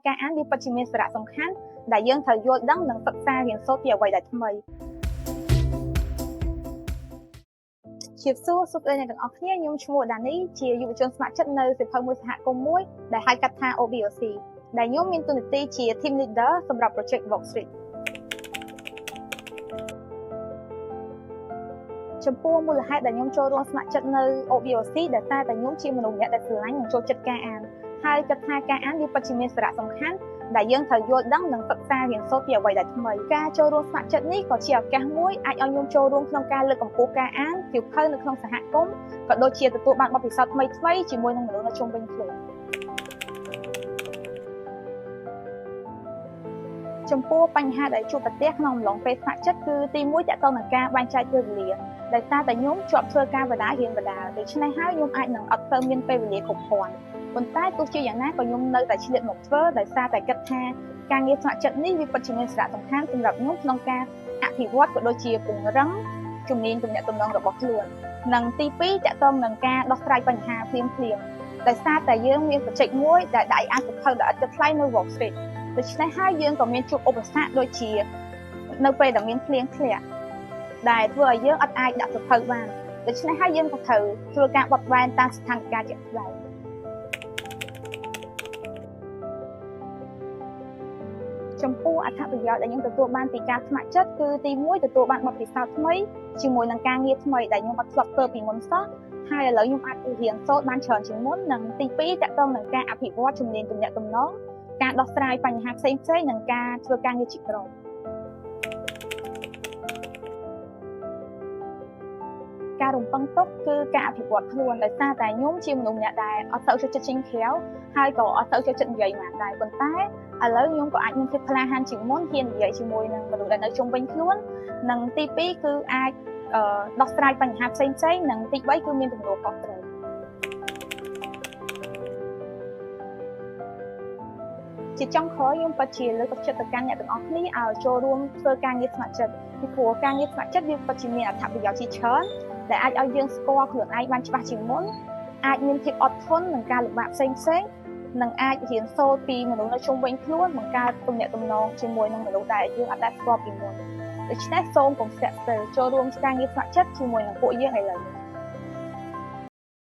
ការអានវាពិតជាមានសារៈសំខាន់ដែលយើងត្រូវយល់ដឹងនិងសិក្សារៀនសូត្រពីអ្វីដែលថ្មីជាសួរសួស្តីអ្នកទាំងអស់គ្នាខ្ញុំឈ្មោះដានីជាយុវជនស្ម័គ្រចិត្តនៅសៀវភៅមួយសហគមន៍មួយដែលហៅកាត់ថា OBOC ដែលខ្ញុំមានតួនាទីជា Team Leader សម្រាប់ Project Walk Street ចំពោះមូលហេតុដែលខ្ញុំចូលរួមស្ម័គ្រចិត្តនៅ OBOC ដែលតែតែខ្ញុំជាមនុស្សម្នាក់ដែលស្រឡាញ់និងចូលចិត្តការអានហើយគិតថាការអានវាពិតជាមានសារៈសំខាន់ដែលយើងត្រូវយល់ដឹងនិងសិក្សារៀនសូត្រពីអ្វីដែលថ្មីការចូលរួមស្ម័គ្រចិត្តនេះក៏ជាឱកាសមួយអាចឲ្យខ្ញុំចូលរួមក្នុងការលើកកម្ពស់ការអានសៀវភៅនៅក្នុងសហគមន៍ក៏ដូចជាទទួលបានបទពិសោធន៍ថ្មីៗជាមួយនឹងមនុស្សនៅជុំវិញខ្លួនចំពោះបញ្ហាដែលជួបប្រទះក្នុងអំឡុងពេលស្ម័គ្រចិត្តគឺទី1ទាក់ទងនឹងការបែងចែកពេលវេលាដោយសារតែខ្ញុំជាប់ធ្វើការបដារៀនបដាដូច្នេះហើយខ្ញុំអាចនឹងអត់សូវមានពេលវេលាគ្រប់គ្រាន់ប៉ុន្តែទោះជាយ៉ាងណាក៏ខ្ញុំនៅតែឆ្លៀតមកធ្វើដោយសារតែគិតថាការងារស្ម័គ្រចិត្តនេះវាពិតជាមានសារៈសំខាន់សម្រាប់ខ្ញុំក្នុងការអភិវឌ្ឍក៏ដូចជាពង្រឹងជំនាញទំនាក់ទំនងរបស់ខ្លួននិងទី2ទាក់ទងនឹងការដោះស្រាយបញ្ហាភ្លាមៗដោយសារតែយើងមានបច្ចេកមួយដែលដាក់ឲ្យអានសៀវភៅដោយឥតគិតថ្លៃនៅ Walk Street ដូច្នេះហើយយើងក៏មានជួបឧបសគ្គដូចជានៅពេលដែលមានភ្លៀងធ្លាក់ដែលធ្វើឲ្យយើងអត់អាចដាក់សៀវភៅបានដូច្នេះហើយយើងក៏ត្រូវធ្វើការបត់បែនតាមស្ថានភាពជាក់ស្ដែងចំពោះអត្ថប្រយោជន៍ដែលខ្ញុំទទួលបានពីការស្ម័គ្រចិត្តគឺទី1ទទួលបានបទពិសោធន៍ថ្មីជាមួយនឹងការងារថ្មីដែលខ្ញុំអត់ធ្លាប់ធ្វើពីមុនសោះហើយឥឡូវខ្ញុំអាចរៀនសូត្របានច្រើនជាងមុននិងទី2ទាក់ទងនឹងការអភិវឌ្ឍជំនាញទំនាក់ទំនងការដោះស្រាយបញ្ហាផ្សេងៗនិងការធ្វើការងារជាក្រុមការរំពឹងទុកគឺការអភិវឌ្ឍខ្លួនដោយសារតែខ្ញុំជាមនុស្សម្នាក់ដែលអត់សូវចូលចិត្តចេញក្រៅហើយក៏អត់សូវចូលចិត្តនិយាយហ្មងដែរប៉ុន្តែឥឡូវខ្ញុំក៏អាចមានភាពក្លាហានជាងមុនហ៊ាននិយាយជាមួយនឹងមនុស្សដែលនៅជុំវិញខ្លួននិងទី2គឺអាចដោះស្រាយបញ្ហាផ្សេងៗនិងទី3គឺមានទំនួលខុសត្រូវជាចុងក្រោយខ្ញុំពិតជាលើកទឹកចិត្តទៅកាន់អ្នកទាំងអស់គ្នាឲ្យចូលរួមធ្វើការងារស្ម័គ្រចិត្តពីព្រោះការងារស្ម័គ្រចិត្តវាពិតជាមានអត្ថប្រយោជន៍ជាច្រើនដែលអាចឲ្យយើងស្គាល់ខ្លួនឯងបានច្បាស់ជាងមុនអាចមានភាពអត់ធន់នឹងការលំបាកផ្សេងៗនិងអាចរៀនសូត្រពីមនុស្សនៅជុំវិញខ្លួនបង្កើតទំនាក់ទំនងជាមួយនឹងមនុស្សដែលយើងអត់ដែលស្គាល់ពីមុនដូច្នេះសូមកុំស្ទាក់ស្ទើរចូលរួមការងារស្ម័គ្រចិត្តជាមួយនឹងពួកយើងឥឡូវនេះ។